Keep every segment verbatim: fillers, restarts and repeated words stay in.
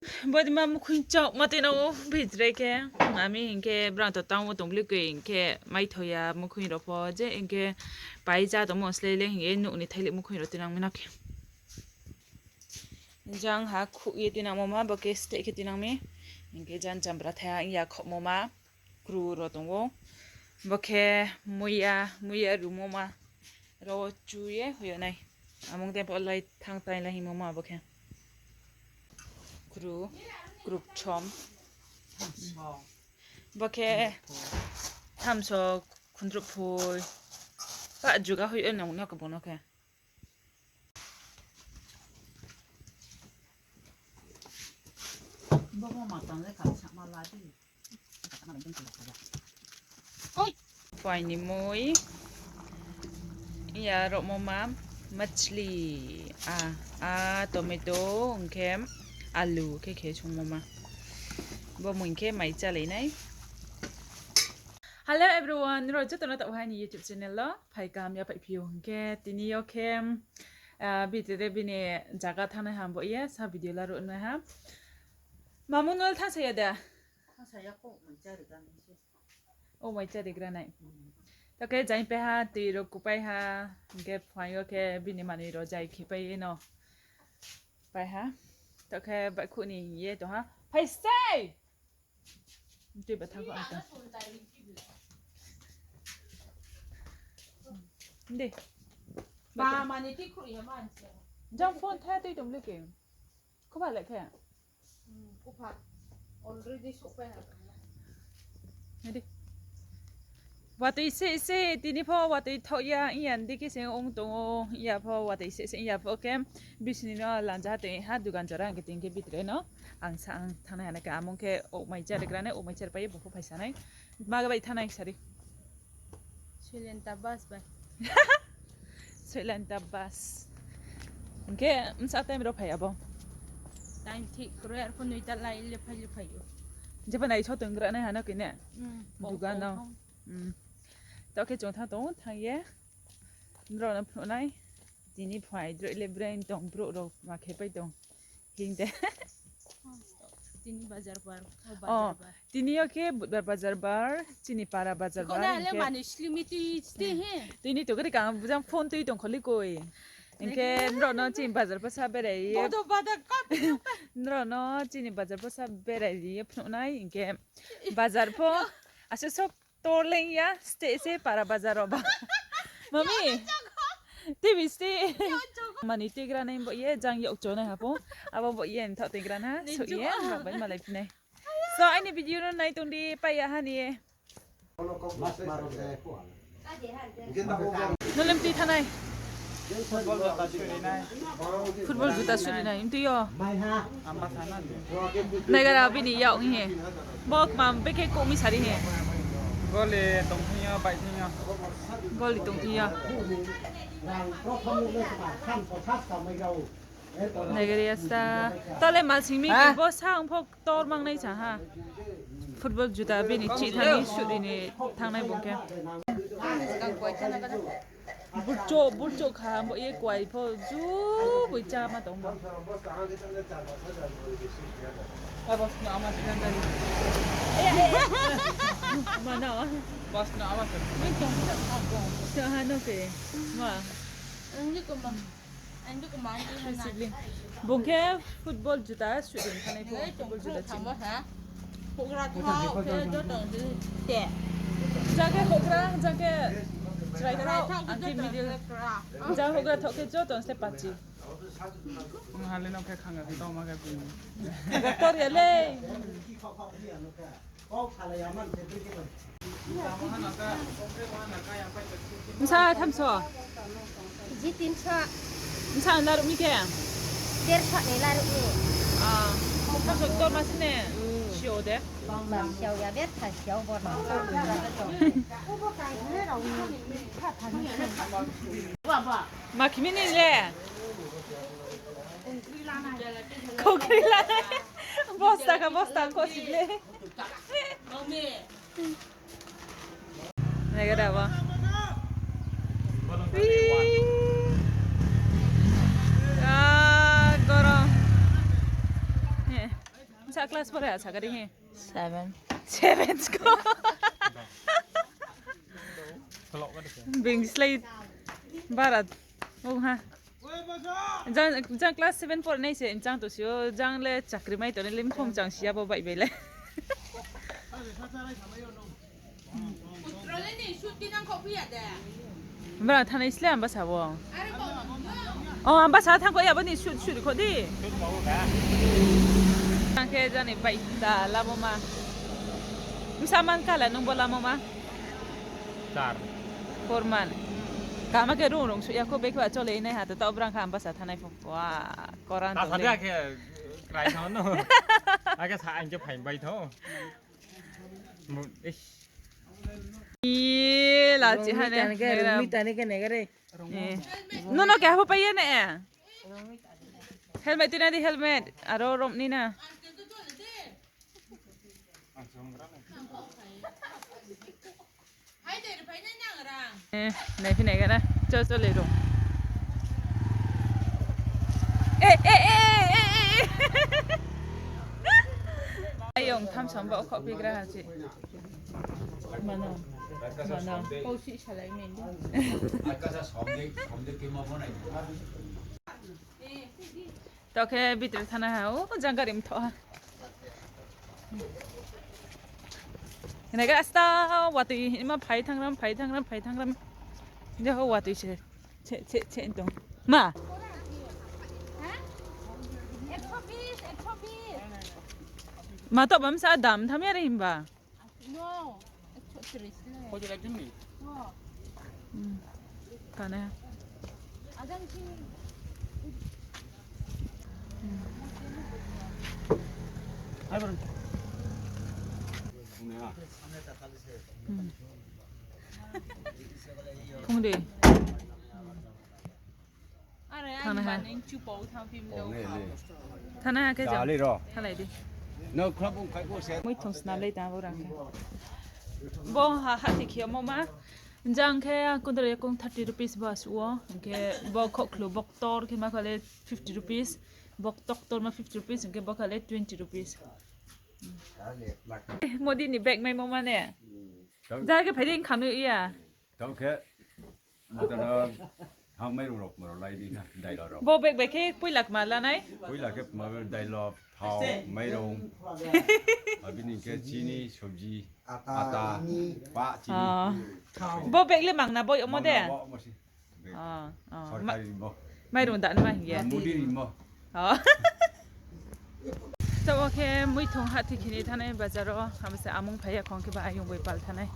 Bodima mukhuing chaohma tuinang ou, bidre khe. Ami hing khe brang to tang wo tong blikoi hing khe maithoya mukhuing rao pho je hing khe pai chá tongmo slei le hing ye nouh ni thailih mukhuing rao tuinang mi na khe. Jang ha khuh ye tuinangmo ma, bo khe steh khe tuinang mi. Hing khe jang chambra thaiha ya khohmo ma, kru rao tong ou. Bo khe muiya, muiya rumo ma. Ro chu ye hoih yag nai. Amung tei pho lai thanng tai la hingmo ma bo khe. Kru, kru kthom. Bo khe thamso khundruh phui. Pah juga hoih yag nai no khe bung no khe. Phuaing ni mui. Ya rohmo ma machli. A, a, tomato, hing khe alu khe khe sungmo ma. Bo mui khe mai chálai nai. Hello everyone, nrao joto no taoh hai ni YouTube channel wo phai kaham ya phaiphi ou hing khe, tini yo khe, bidre bini zaga thanngnai ha bo ye sa video laruh nai ha. Mamu nol thanngsa ya de? O mai chári gra nai. Tao khe jai pai ha, tui rao kupai ha, hing khe phuaing yo khe bini manoi rao jai khe pai ye no. Pai ha. Tao khe baihkhouh ni ye tong ha. Phai sei! Tui ba thanng kho ang ta. Di. Jang phone tha tui tong le ke. Khuba le khe. Already souhpai ha. Nai di. Watoi se se tini pho watoi thaoh ya, iya di khe se ong tong ou, iya pho watoi se se, iya pho khe bisni no lanja ha tong ha, dugan jora hing khe tini khe bidre no. Ang sa ang thanngnai ha na khe, amung khe okmai charigra nai, okmai chari pai ye bung pho phaisa nai. Ma bai thanngnai sari. Soilenta bus bai. Soilenta bus. Hing khe bsa time rao phai abo? Time thik kroi, arphuh noita lai le phai le phai ou. Jeba nai so tonggra nai ha no khe ne? Dugan no. Tao khe chung thanng tong ou, thanng ye. Nrao no phnuh nai. Tini phai droi le brain tong, brouh rao ma khe pai tong. Hing de. Tini yo khe Budbar bajar bar, chini para bajar bar, hing khe. Tini to gari kang bujang phone tui tong kho le koi. Hing khe nrao no chini bajar pho sa berai ye. Nrao no chini bajar pho sa berai ye phnuh nai, hing khe bajar pho asuh sok tor leng ya, steh se para bajar rao ba. Mami, tei bi steh. Mani tuigra nai bo ye, jang yak cho nai ha pho. Abo bo ye nthaoh tuigra na, souh ye, rao bai malai phi nai. So, aini video no nai tong di, pai ya ha ni ye. Nolem tui thanai. Football juta suri nai, mtui yo. Naigara bini yak ong he. Bo kma bekhe kouh mi sari he. Goli tong thing yo, bai thing yo. Goli tong thing yo. Naigari ya sa. Tale malsing mi khe bo sa ong pho tor mang nai sa ha. Football juta bini chih thani suri ni thanng nai bung khe. Burchouh, burchouh kha bo ye kuai pho ju boi chá ma tong bo. Mano. Snoha no khe. Ma. Bung khe football juta suri thanai pho, football juta chini. Jang khe houhgra, jang khe chrai thaoh, ang khe middle. Jang houhgra thaoh khe joto se pachi. Tor ya le. Bsa thamso? Ji tinso. Bsa laruh mi khe? Derso ni laruh mi. Thamso tor ma sine? Siyo de. Siyo ya, betha siyo bo. Ma khimi ni le? Khokri lanai. Bosta kha, bosta kho si le. Nai ga da bo. Ui. Ah, gorom. He. Sa class pore asa kari hi? Seven. Seven ko. Bing slai bara ong ha. Jang, jang class seven pore nai se, jang to sio, jang le chakri mai to le lim khom chang sia bo bai bai le. Bra thanai sle amba sa bo. O, amba sa thang ko ya bo ni shoot, shoot kho di. Thang khe jani bai da lamo ma. Msa man kala nung bo lamo ma. Char. Four man. Kama khe rung rung suh ya kho bek ba chole nai ha to tau brang kha amba sa thanai pho. Wa, koran ta to sa le. Dia khe krai tho no. Ake sa ang khe phain bai tho. Mu, ish. Ih, la chi ha ne. Rungmi tani khe, rungmi tani khe ne khe re. Eh. No, no, khe habo pai ya ne. Helmet tina di helmet. Aro rom ni na. Eh, nai phi nai gana. Cho, cho le rung. Eh, eh, eh. Ayong tham som ba khok pigra ha chi. Mano. Mano. Kau si salai men. Tao khe bitre thana ha, o jang gari mthoh ha. Hina ga asta watui hima phai thangram, phai thangram, phai thangram. Jao watui se, se, se, se tong. Ma. Ma to bam sa dam tham ya re himba. No, একশো তিরিশ le. Kau jala juni. Hmm. Kane. Adang si. Hmm. Hmm. Kong de. Thana ha. Thana ha khe jang. Thalai di. Muithung snam lai tang bo rang khe. Bo ha hati khe omo ma. Jang khe kundra yakung thirty rupees bo asuh o. Hing khe bo khokhlu boktor khe ma khale fifty rupees. Boktor ma fifty rupees, hing khe bo khale twenty rupees. Modi ni bag maimo ma ne. Jang khe phai di kham ya. Tao khe, matano, thang mairung rok maro lai di na, dailo rok. Bo bag bai khe poila kma lanai? Poila khe kma dailo, thao, mairung. Abini khe chini, sobji, ata, pa, chini. Bo bag le mangna boi omo de? Mangna bo, omo si. Sorkari bo. Mairung da ma hing ya. Modi ni mo. O. Tabo khe muithung hati khini thanai bazar o, abo se amung phai ya khong khe ba ayong bai pal thanai.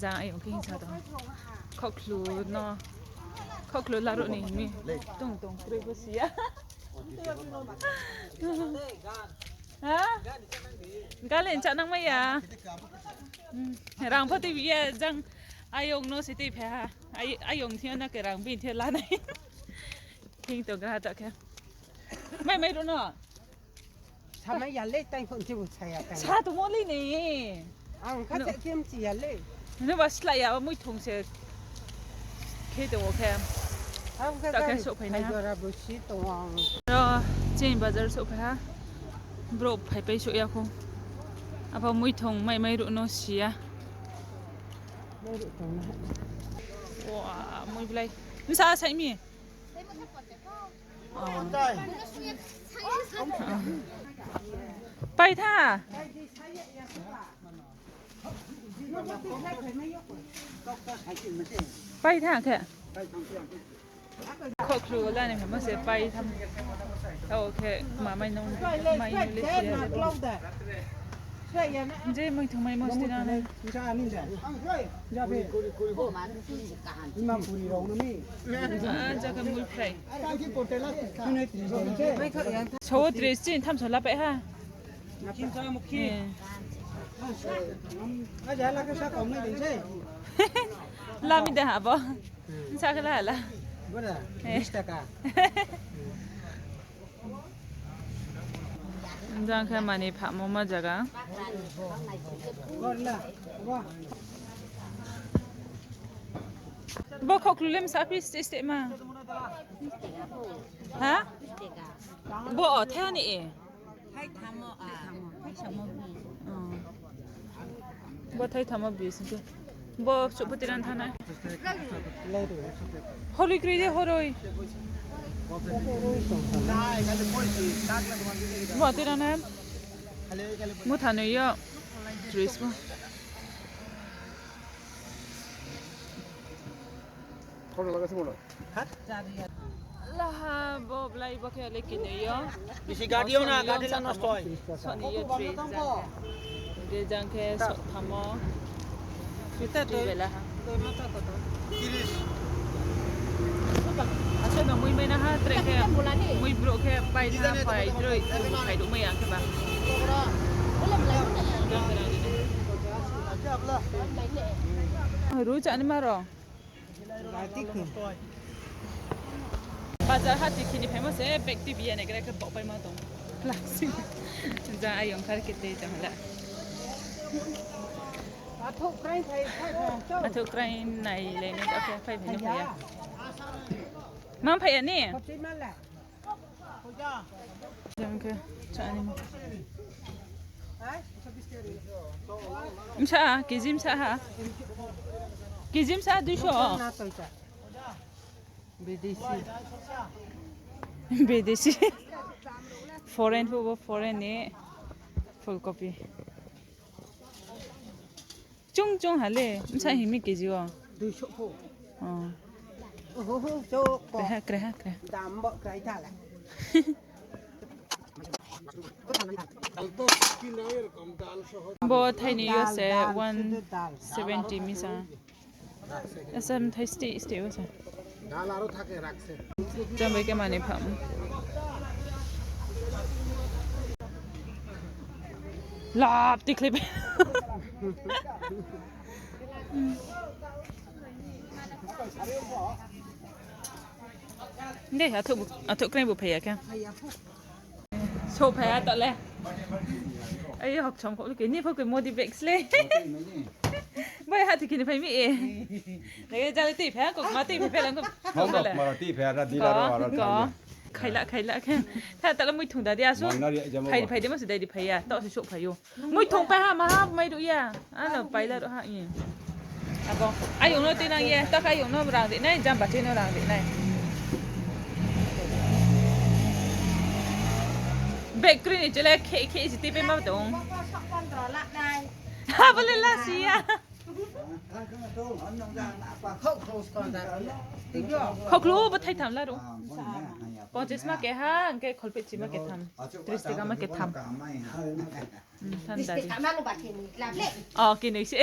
Jang ayong khe hingsa tong. Khokhlu no, khokhlu laruh ni himi. Tong tong kroi bo si ya. Ha? Gale cha nang mai ya. Hmm. Rang pho tui bi ya jang ayong no se tui phai ha. Ai, ayong thia na khe rang bini thia lanai. Thing tong gra ta khe. Mai mai ro no. Samai ya le, tai phone chibu saya tai. Sa tongmo le ni. Ang kha se kem chi ya le. No ba slai ya, muithung se. Khe tong o khe. Ang kha ta khe gari souhphai na. Jora bo si tong ang. Ro, chini bazar souhphai ha. Brouh phaipai souh ya kho. Apa muithung mai mai ruh no si ya. Mai ruh tong na. Wa, mui blai. Msa sai mi. Pai tha. Pai tha khe. Khokhlu la ni mo se pai tham. Tao khe ma mai nung mai nung le si ya. Je muithung mai mo sti na nai. Ah, jaga mui phai. Sawo tris chin tham so la pai ha. Eh. Lami da ha bo. Sa khe la la. Jang khe mani phamo ma jaga. Bo khokhlu le msa phi state ma. Ha? Bo o the ni e. Bo thai thamo bridge hing khe. Bo Chupati ran thanai. Horoi kroi de horoi. Bo tira na. Mutha noi yo. Trees bo. Laha bo blai bo khe le kinoi yo. Bisi gadi yo na, gadi la nosto oi. Soni yo tree jang khe. Hingkhe jang khe sok thamo. Ita toi bela ha. Asal no mui mai na ha, tre khe mui brouh khe pai na ha, pai droi, pai do mai ang khe ba. Ru chani ma ro. Bazar ha tikhi ni phaimo se bag tibi ya nai gra khe bok pai ma tong. Plastic. Ja ayong kar khe tei tong la. Athuh krai nai le ni ta khe phai phai ni phai ya. Mang phai ya ni? Jang khe, chani. Msa, kg msa ha. Kg msa duiso. Bidesi. Bidesi. Foreign phuh bo, foreign ni full copy. Chung chung ha le, msa himi kg o. Duiso pho. Oh. Oho, ho, cho ko. Kreha, kreha, kreha. Dam bo krai tha la. Bo thaini yo se one seventy misa. Asam thai stay, stay wo se. Dal aro thake rakse. Jambai khe mani pham. Lap tikhlip. Dei, athuh bu, athuh krai bu phai ya khe. Souhphai ha taoh le. Ai, hokchom kho le kini pho khe Modi bag sle. Bai ha tikhi ni phai mi e. Nai jale tei phai ha, kok ma tei phai phai lang kho. Mong kok ma tei phai ha, da di da ro, aro ko. Khaila, khaila khe. Tha taoh le muithung da di aso. Phai, phai di ma se dai di phai ya. Taoh se souhphai ou. Muithung pai ha, ma ha, mai ruh ya. Ano paila ruh ha, i. Abo, ayong no tuinang ye, ta khe ayong no rang ri nai, jamba tui no rang ri nai. Bag kroi ni chule khe, khe, si tui pai ma tong. Ha, bo le lasi ya. Khoklu bo thai tham la ro. Ponchis ma ke ha, hingkhe kholpeh chi ma ke tham. Tris taka ma ke tham. Hmm, than dari. Oh, kinoi se.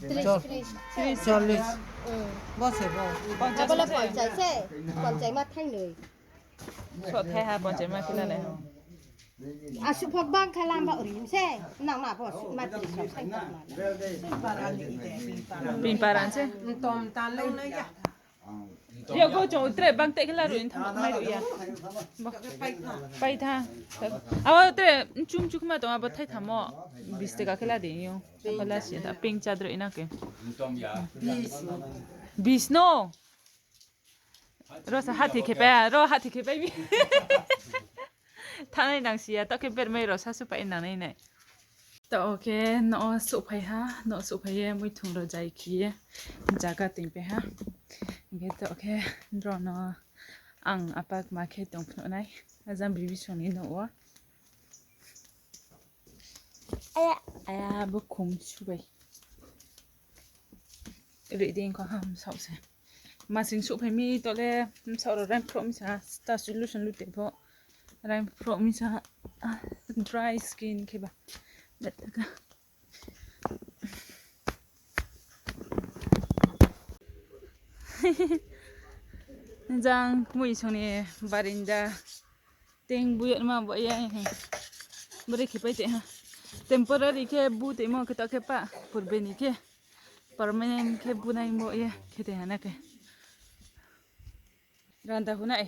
Tris, tris. Tris, chollis. Hmm. Bo se bo. Ponchai se. Ponchai ma thainoi. So thai ha ponchai ma kila le. Asuh phok bang khe lam ba uri se. Nang ma bo asuh ma tris so thai tong ma. Pin paran se. Ntom tan lo na ya. Yo, go chong, tre bang te khe la ru in tham mai ru ya. Bo. Pai tha. Abo tre chung chung ma tong, abo thai thamo. Bis taka khe la di yo. Abo la si ta ping cha dro ina ke. Bis no. Ro sa hati khe pai, ro hati khe pai mi. Thanai nang si ya, to khe bermai ro sa su pai nang nai nai. To khe no souhphai ha, no souhphai ye muithung ro jai khe ye jaga toing pai ha. Hingkhe to khe dro no ang apa kma khe tong phnuh nai. Ajang bibi song ni nouh wo. Aya, aya, bo khum subai. Reading ko ham sao se. Masing souhphai mi to le, sao ro rain pro mi sa, ta solution lu te pho. Rain pro mi sa, ah, dry skin khe ba. Let ka. Jang mui song ni barinda. Ting bu yatma bo ya. Bore khe pai te ha. Temporary khe bu te mo khe to khe pa. Purbe ni khe. Permanent khe bu nai mo ya. Khe te ha na khe. Randa hu nai.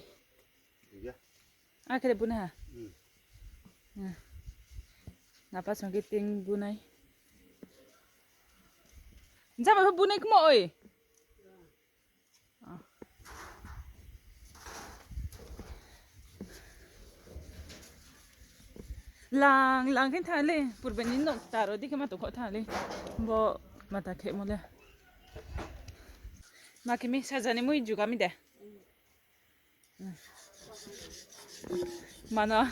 A khe bu na ha. Hmm. Na pa song khe ting bu nai. Jama pho bu nai kmo oi. Lang lang khe thanng le, purbe ni nouh taro di khe ma tong kho thanng le. Bo mata khemo le. Ma khe mi saja ni mui juga mi de. Mano.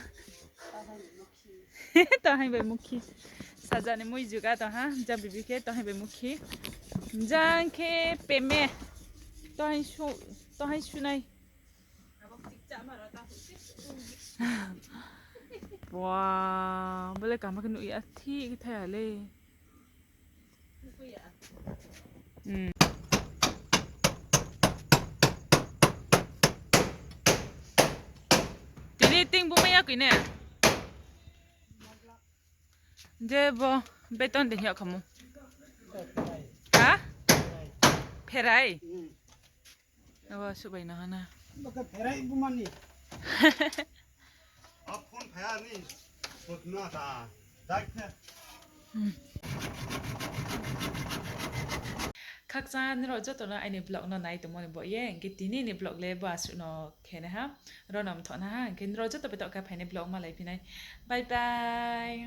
Tohaing bai mukhi. Saja ni mui juga tong ha, jang bibi khe tohaing bai mukhi. Jang khe peme. Tohaing su, tohaing sunai. Ba, bo le kaham khe nuh ya, thik khe thai ya le. Hmm. Tini ting bumai ya koi ne? Je bo beton de hing ya khamu. Ha? Pherai? Abo suhbai no hana. Bo khe pherai bumani. A phone phai a ni sotna ta. Dai khe. Khakchang nrao joto no aini vlog no nai tongmo ni baoh ye, hing khe tini ni vlog le bo asuh no khe nai ha, ro no mthoh na ha, hing khe nrao joto bai taoh khe phainai vlog malai phi nai. Bye bye.